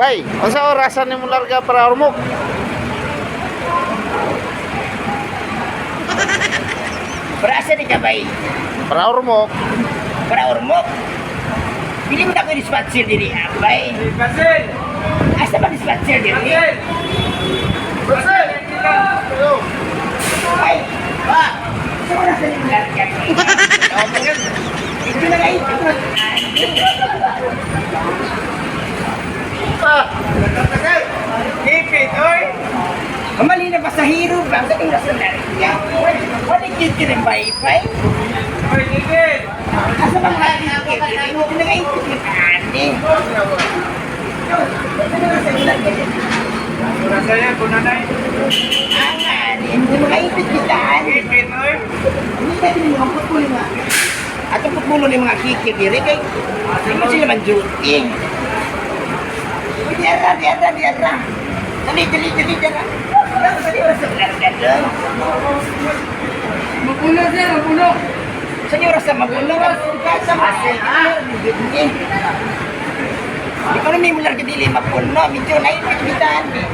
Bay, unsa orasan nimo larga para Ormoc? Para asa ni ka, bay? Para Ormoc. Para Ormoc. Dili mo na ko dispatcher diri, ah, bay. Basil! Asa ba dispatcher diri? Basil! Basil! Ay, ba? Sa oras na nimo larga? Ito na kayo. Ah, Ipit, oy! Mamali na pasahero ba? Sa oras na larga? Wala kikir ang bay-bay. Oy, ipit! Asa bang nakikir? Ito na kayo. Ate. Nasa yan, kunanay. Angan, hindi mo kaipit kitaan. Ipit, oy! Hindi ka din mga putpulo nga. At ang putpulo ni mga kikir dire kay hindi mo sila man duty. Uy, di ara, di ara, di ara. Dali, dali, dali, dali. Dali, oras sa larga doon. Mapuno siya, mapuno! Sa inyo oras sa magulo, sa masig. Hindi ko na may mular dili mapuno. Medyo naipit kitaan eh.